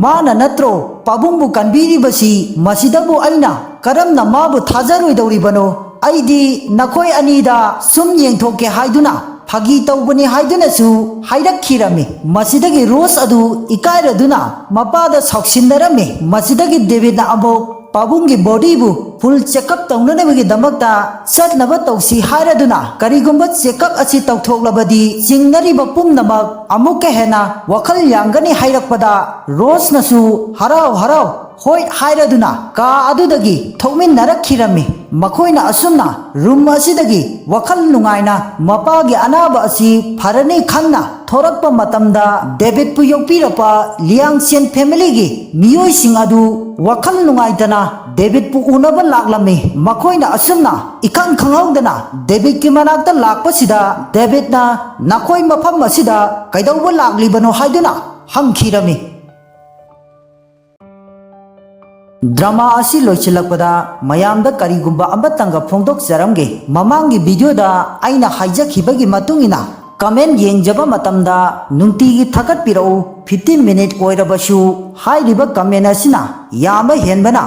ꯃꯥꯅ ꯅꯠꯇ꯭ꯔꯣ ꯄꯥꯕꯨꯡꯕꯨ ꯀꯟꯕꯤꯔꯤꯕꯁꯤ? ꯃꯁꯤꯗꯕꯨ ꯑꯩꯅ ꯀꯔꯝꯅ ꯃꯥꯕꯨ ꯊꯥꯖꯔꯣꯏꯗꯧꯔꯤꯕꯅꯣ? ꯑꯩꯗꯤ ꯅꯈꯣꯏ ꯑꯅꯤꯗ ꯁꯨꯝ ꯌꯦꯡꯊꯣꯛꯀꯦ ꯍꯥꯏꯗꯨꯅ ꯐꯥꯒꯤ ꯇꯧꯕꯅꯤ ꯍꯥꯏꯗꯨꯅꯁꯨ ꯍꯥꯏꯔꯛꯈꯤꯔꯝꯃꯤ꯫ ꯃꯁꯤꯗꯒꯤ ꯔꯣꯁ ꯑꯗꯨ ꯏꯀꯥꯏꯔꯗꯨꯅ ꯃꯄꯥꯗ ꯁꯥꯎꯁꯤꯟꯅꯔꯝꯃꯤ꯫ ꯃꯁꯤꯗꯒꯤ ꯗꯦꯕꯤꯠꯅ ꯑꯃꯨꯛ ꯄꯥꯕꯨꯡꯒꯤ ꯕꯣꯗꯤꯕꯨ ꯐꯨꯜ ꯆꯦꯛꯑꯞ ꯇꯧꯅꯅꯕꯒꯤꯗꯃꯛꯇ ꯆꯠꯅꯕ ꯇꯧꯁꯤ ꯍꯥꯏꯔꯗꯨꯅ ꯀꯔꯤꯒꯨꯝꯕ ꯆꯦꯛꯑꯞ ꯑꯁꯤ ꯇꯧꯊꯣꯛꯂꯕꯗꯤ ꯆꯤꯡꯅꯔꯤꯕ ꯄꯨꯝꯅꯃꯛ ꯑꯃꯨꯛꯀ ꯍꯦꯟꯅ ꯋꯥꯈꯜ ꯌꯥꯡꯒꯅꯤ ꯍꯥꯏꯔꯛꯄꯗ ꯔꯣꯁꯅꯁꯨ ꯍꯔꯥꯎ ꯍꯔꯥꯎ ꯍꯣꯏ ꯍꯥꯏꯔꯗꯨꯅ ꯀꯥ ꯑꯗꯨꯗꯒꯤ ꯊꯣꯛꯃꯤꯟꯅꯔꯛꯈꯤꯔꯝꯃꯤ꯫ ꯃꯈꯣꯏꯅ ꯑꯁꯨꯝꯅ ꯔꯨꯝ ꯑꯁꯤꯗꯒꯤ ꯋꯥꯈꯜ ꯅꯨꯡꯉꯥꯏꯅ ꯃꯄꯥꯒꯤ ꯑꯅꯥꯕ ꯑꯁꯤ ꯐꯔꯅꯤ ꯈꯟꯅ ꯊꯣꯔꯛꯄ ꯃꯇꯝꯗ ꯗꯦꯕꯤꯠꯄꯨ ꯌꯣꯛꯄꯤꯔꯛꯄ ꯂꯤꯌꯥꯡꯁꯦꯟ ꯐꯦꯃꯤꯂꯤꯒꯤ ꯃꯤꯑꯣꯏꯁꯤꯡ ꯑꯗꯨ ꯋꯥꯈꯜ ꯅꯨꯡꯉꯥꯏꯇꯅ ꯗꯦꯕꯤꯠꯄꯨ ꯎꯅꯕ ꯂꯥꯛꯂꯝꯃꯤ꯫ ꯃꯈꯣꯏꯅ ꯑꯁꯨꯝꯅ ꯏꯈꯪ ꯈꯪꯍꯧꯗꯅ ꯗꯦꯕꯤꯠꯀꯤ ꯃꯅꯥꯛꯇ ꯂꯥꯛꯄꯁꯤꯗ ꯗꯦꯕꯤꯠꯅ ꯅꯈꯣꯏ ꯃꯐꯝ ꯑꯁꯤꯗ ꯀꯩꯗꯧꯕ ꯂꯥꯛꯂꯤꯕꯅꯣ ꯍꯥꯏꯗꯨꯅ ꯍꯪꯈꯤꯔꯝꯃꯤ꯫ ꯗ꯭ꯔꯃꯥ ꯑꯁꯤ ꯂꯣꯏꯁꯤꯜꯂꯛꯄꯗ ꯃꯌꯥꯝꯗ ꯀꯔꯤꯒꯨꯝꯕ ꯑꯃꯇꯪꯒ ꯐꯣꯡꯗꯣꯛꯆꯔꯝꯒꯦ꯫ ꯃꯃꯥꯡꯒꯤ ꯚꯤꯗꯤꯑꯣꯗ ꯑꯩꯅ ꯍꯥꯏꯖꯈꯤꯕꯒꯤ ꯃꯇꯨꯡ ꯏꯟꯅ ꯀꯃꯦꯟ ꯌꯦꯡꯖꯕ ꯃꯇꯝꯗ ꯅꯨꯡꯇꯤꯒꯤ ꯊꯥꯒꯠꯄꯤꯔꯛꯎ, fifteen minute ꯑꯣꯏꯔꯕꯁꯨ ꯍꯥꯏꯔꯤꯕ ꯀꯃꯦꯟ ꯑꯁꯤꯅ ꯌꯥꯝꯕ ꯍꯦꯟꯕꯅ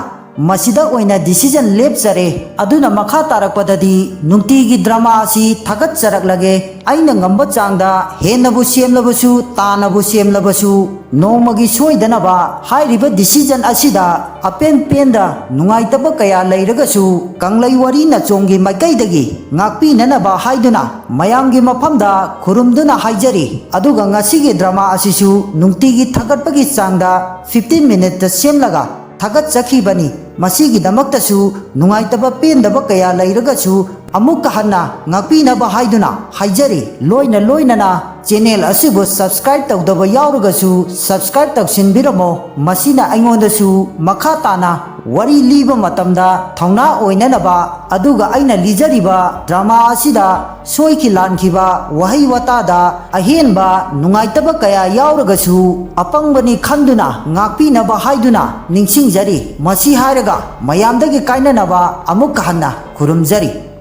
ꯃꯁꯤꯗ ꯑꯣꯏꯅ decision ꯂꯦꯞꯆꯔꯦ꯫ ꯑꯗꯨꯅ ꯃꯈꯥ ꯇꯥꯔꯛꯄꯗꯗꯤ ꯅꯨꯡꯇꯤꯒꯤ ꯗ꯭ꯔꯃꯥ ꯑꯁꯤ ꯊꯥꯒꯠꯆꯔꯛꯂꯒꯦ꯫ ꯑꯩꯅ ꯉꯝꯕ ꯆꯥꯡꯗ ꯍꯦꯟꯅꯕꯨ ꯁꯦꯝꯂꯕꯁꯨ, ꯇꯥꯅꯕꯨ ꯁꯦꯝꯂꯕꯁꯨ, ꯅꯣꯡꯃꯒꯤ ꯁꯣꯏꯗꯅꯕ ꯍꯥꯏꯔꯤꯕ decision ꯑꯁꯤꯗ ꯑꯄꯦꯟ ꯄꯦꯟꯗ ꯅꯨꯡꯉꯥꯏꯇꯕ ꯀꯌꯥ ꯂꯩꯔꯒꯁꯨ ꯀꯪꯂꯩ ꯋꯥꯔꯤ ꯅꯆꯣꯡꯒꯤ ꯃꯥꯏꯀꯩꯗꯒꯤ ꯉꯥꯛꯄꯤꯅꯅꯕ ꯍꯥꯏꯗꯨꯅ ꯃꯌꯥꯝꯒꯤ ꯃꯐꯝꯗ ꯈꯨꯔꯨꯝꯗꯨꯅ ꯍꯥꯏꯖꯔꯤ꯫ ꯑꯗꯨꯒ ꯉꯁꯤꯒꯤ ꯗ꯭ꯔꯃꯥ ꯑꯁꯤꯁꯨ ꯅꯨꯡꯇꯤꯒꯤ ꯊꯥꯒꯠꯄꯒꯤ ꯆꯥꯡꯗ fifteen minute ꯇ ꯁꯦꯝꯂꯒ ꯊꯥꯒꯠꯆꯈꯤꯕꯅꯤ꯫ ꯃꯁꯤꯒꯤꯗꯃꯛꯇꯁꯨ ꯅꯨꯡꯉꯥꯏꯇꯕ ꯄꯦꯟꯗꯕ ꯀꯌꯥ ꯂꯩꯔꯒꯁꯨ ꯑꯃꯨꯛꯀ ꯍꯟꯅ ꯉꯥꯛꯄꯤꯅꯕ ꯍꯥꯏꯗꯨꯅ ꯍꯥꯏꯖꯔꯤ꯫ ꯂꯣꯏꯅ ꯂꯣꯏꯅꯅ channel ꯑꯁꯤꯕꯨ subscribe ꯇꯧꯗꯕ ꯌꯥꯎꯔꯒꯁꯨ subscribe ꯇꯧꯁꯤꯟꯕꯤꯔꯝꯃꯣ꯫ ꯃꯁꯤꯅ ꯑꯩꯉꯣꯟꯗꯁꯨ ꯃꯈꯥ ꯇꯥꯅ ꯋꯥꯔꯤ ꯂꯤꯕ ꯃꯇꯝꯗ ꯊꯧꯅꯥ ꯑꯣꯏꯅꯅꯕ, ꯑꯗꯨꯒ ꯑꯩꯅ ꯂꯤꯖꯔꯤꯕ drama ꯑꯁꯤꯗ ꯁꯣꯏꯈꯤ ꯂꯥꯟꯈꯤꯕ ꯋꯥꯍꯩ ꯋꯥꯇꯥꯗ ꯑꯍꯦꯟꯕ ꯅꯨꯡꯉꯥꯏꯇꯕ ꯀꯌꯥ ꯌꯥꯎꯔꯒꯁꯨ ꯑꯄꯪꯕꯅꯤ ꯈꯟꯗꯨꯅ ꯉꯥꯛꯄꯤꯅꯕ ꯍꯥꯏꯗꯨꯅ ꯅꯤꯡꯁꯤꯡꯖꯔꯤ꯫ ꯃꯁꯤ ꯍꯥꯏꯔꯒ ꯃꯌꯥꯝꯗꯒꯤ ꯀꯥꯏꯅꯅꯕ ꯑꯃꯨꯛ ꯍꯟꯅ ꯈꯨꯔꯨꯝꯖꯔꯤ꯫